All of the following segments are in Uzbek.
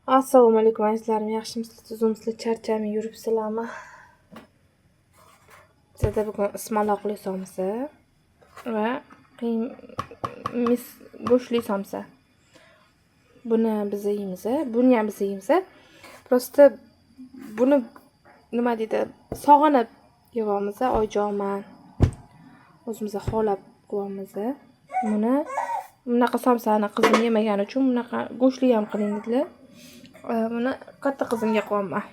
Assalomu alaykum azizlarim, yaxshimisizlar, tuzukmisizlar, charchamay yuribsizlarmi? Bizada bugun ismaloqli somsa va mis go'shtli somsa. Buni biz yeymiz, buni ham biz yeymiz. Просто buni nima deydi, sog'inib yeyapmiz, oyjonman. O'zimiz xohlab qilyapmiz. Buni bunaqa somsani qizim yemagani uchun bunaqa go'shtli ham qiling dedilar. Buni katta qizimga qilyapman.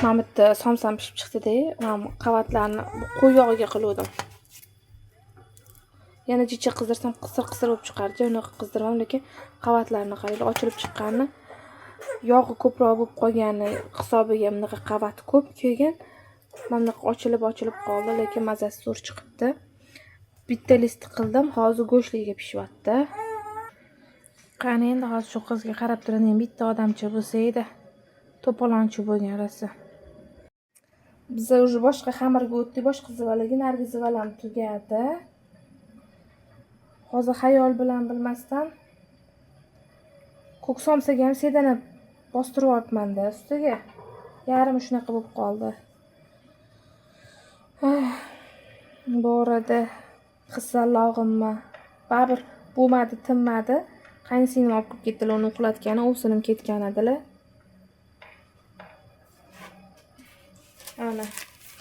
Mana bu yerda somsam pishib chiqdi-da, mana bu qavatlarni qo'y yog'iga qiluvdim. Yana jicha qizdirsam qisir-qisir bo'lib chiqardi. Unaqa qizdirmam, lekin qavatlarni qaranglar, ochilib chiqqani, yog'i ko'proq bo'lib qolgani hisobiga bunaqa qavat ko'p kelgan. Mana bunaqa ochilib-ochilib qoldi, lekin mazasi zo'r chiqibdi. Bitta list qildim, hozir go'shtliga pishyapti. Qani endi hozir shu qizga qarab turadigan bitta odamcha bo'lsa edi. To'polonchi bo'lgan rosa. Biz уже boshqa xamirga o'tdik, boshqa zivalaga, narigi zivalam tugadi. Hozir xayol bilan bilmasdan ko'k somsaga ham sedana bostirib yuboribman-da ustiga. Yarmi shunaqa bo'lib qoldi. Bu orada hissalog'immi? Baribir bo'lmadi, tinmadi. Qaynsinglim olib kirib ketdilar uni uxlatgani, ovsinim ketgan edilar. Ana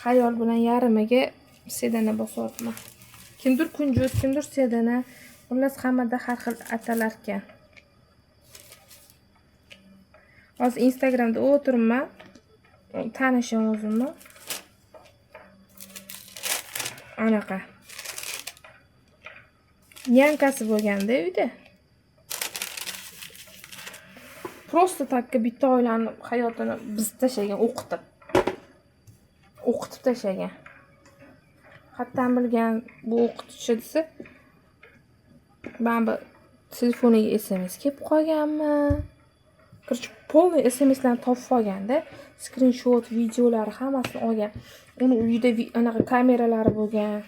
xayol bilan yarmiga sedana bosyapman. Kimdir kunjut, kimdir sedana. Xullas hammada har xil atalarkan. Hozir Instagramda o'tiribman. Tanishim o'zimni. Anaqa. Nyankasi bo'lganda uyda. Просто takka bitta oilani hayotini buzib tashlagan, o'qitib. O'qitib tashlagan. Qayerdan bilgan bu o'qituvchi desa, mana bu telefoniga SMS kelib qolganmi? Короче, полный SMSlarni topib olganda, skrinshot, videolari hammasini olgan. Uni uyida anaqa kameralari bo'lgan.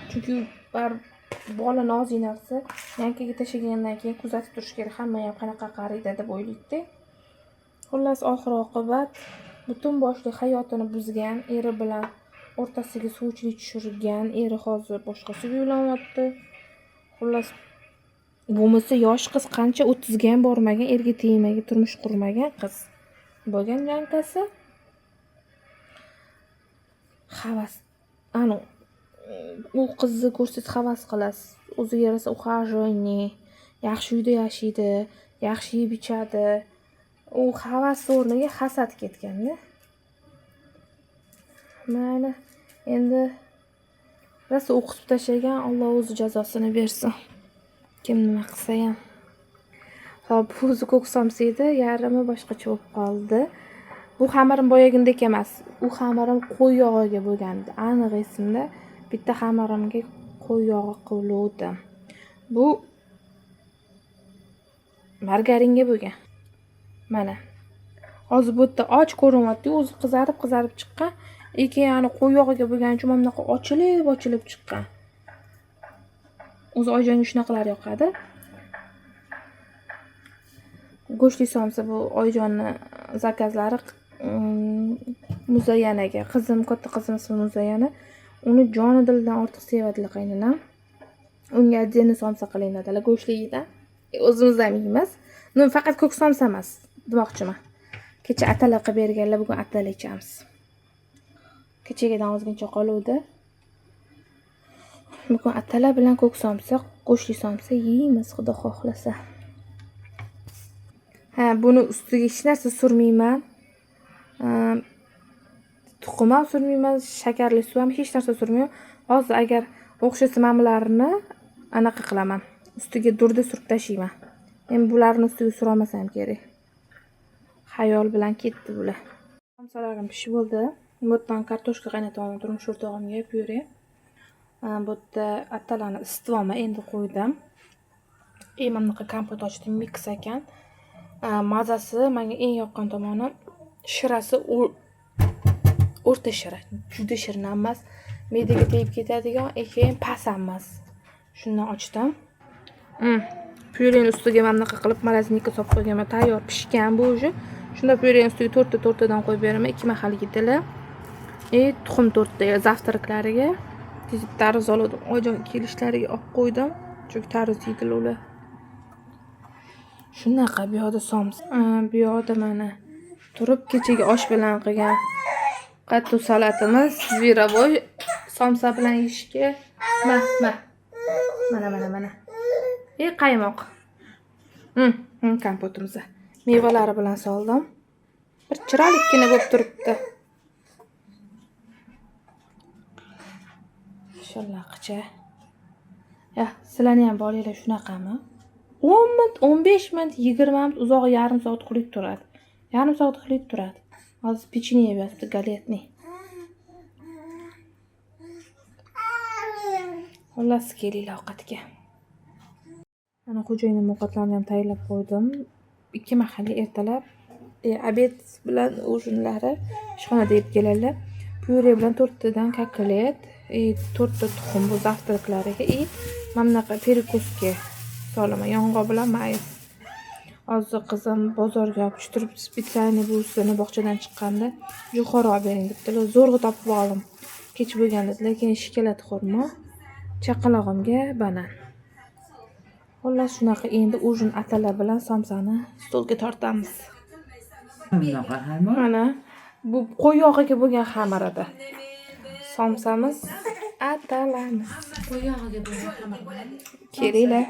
Chunki baribir bola nozik narsa, nyankaga tashlagandan keyin kuzatib turish kerak, hamma ham qanaqa qaraydi deb o'ylaydi-da. Xullas, oxir oqibat butun boshli hayotini buzgan, eri bilan o'rtasiga suvchilik tushirgan, eri hozir boshqasiga uylanyapti. Xullas, bo'lmasa yosh qiz qancha 30 ga ham bormagan, erga tegmagan, turmush qurmagan qiz bo'lgan nyankasi. Havas, ani u qizni ko'rsangiz havas qilasiz. O'ziga yarasha ухаживание, yaxshi uyda yashaydi, yaxshi yeb ichadi. U havas o'rniga hasad ketganda. Mayli, endi rosa o'qitib tashlagan, Alloh o'zi jazosini bersin. Kim nima qilsa ham. Xo'p, o'zi ko'k somsa edi, yarmi boshqacha bo'lib qoldi. Bu xamirim boyagindek emas. U xamirim qo'y yog'iga bo'lgandi. Aniq esimda. Bitta xamirimga qo'y yog'i qiluvdim. Bu margaringa bo'lgan. Mana. Hozir bu yerda och ko'rinyapti, o'zi qizarib-qizarib chiqqan. Lekin yani qo'y yog'iga bo'lgani uchun mana bunaqa ochilib-ochilib chiqqan. O'zi oyjonga shunaqalar yoqadi. Go'shtli somsa bu oyjonni zakazlari Muzayyanaga. Qizim, katta qizim ismi Muzayyana. Uni joni dilidan ortiq sevadilar qaynonam. Unga отдельно somsa qiling dedilar, go'shtligidan. O'zimiz ham yeymiz. Ну, faqat ko'k somsa emas, demoqchiman. Kecha atala qilib berganlar, bugun atala ichamiz. Kechagidan ozgincha qoluvdi. Bugun atala bilan ko'k somsa, go'shtli somsa yeymiz, Xudo xohlasa. Ha, buni ustiga hech narsa surmayman. Tuxum ham surmayman, shakarli suv ham, hech narsa surmayman. Hozir agar o'xshasa mana bularni anaqa qilaman. Ustiga durda surib tashlayman. Endi bularni ustiga surolmasam kerak. Xayol bilan ketdi bular. Somsalarim pishib bo'ldi. Bu yerdan kartoshka qaynatyapman turmush o'rtog'imga pyure. Bu yerda atalani isityapman, endi qo'ydim. Mana bunaqa kompot ochdim, mix ekan. Mazasi menga eng yoqqan tomoni shirasi o'rta shira, juda shirin emas, me'daga tegib ketadigan, keyin past ham emas. Shundan ochdim. Pyureni ustiga mana bunaqa qilib морозилка solib qo'yganman. Tayyor pishgan bu уже. Shunda pyureni ustiga to'rtta to'rttadan qo'yib beraman, 2 mahal yeydilar. Tuxum 4ta zavtraklariga. Tez tarvuz oldim. Oyijon kelishlariga olib qo'ydim. Chunki tarvuz yeydilar ular. Shunaqa bu yoqda somsa. Bu yoqda mana turib kechagi osh bilan qilgan qattu salatimiz, zveroboy somsa bilan yeyishga. Ma, ma. Mana, mana, mana. Qaymoq. Kompotimiz. Mevalari bilan soldim. Bir chiroylikkina bo'lib turibdi. Shunaqacha. Ya, sizlarni ham bolanglar shunaqami? 10 minut, 15 minut, 20 minut, uzog'i yarim soat uxlab turadi. Yarim soat uxlab turadi. Hozir pechenye yeb yotibdi, galetni. Xullas, kelinglar ovqatga. Mana xo'jayinim ovqatlarni ham tayyorlab qo'ydim. 2 mahalga ertalab obed bilan ujinlari ishxonada yeb keladilar. Pyure bilan 4 tadan kotlet, 4 ta tuxum bu zavtraklariga, mana bunaqa perekuska solaman, yong'oq bilan mayiz. Hozir qizim bozorga olib tushirib, spetsalniy buvisini bog'chadan chiqqanda jo'xori olib bering debdilar. Zo'rg'a topib oldim. Kech bo'lgan dedilar, keyin shokolad xurmo, chaqalog'imga banan. Xullas shunaqa endi ujin atala bilan somsani stolga tortamiz. Bunaqa xamir. Mana bu qo'y yog'iga bo'lgan xamir edi. Somsamiz, atalamiz. Qo'y yog'iga bo'lgan xamir. Kelinglar.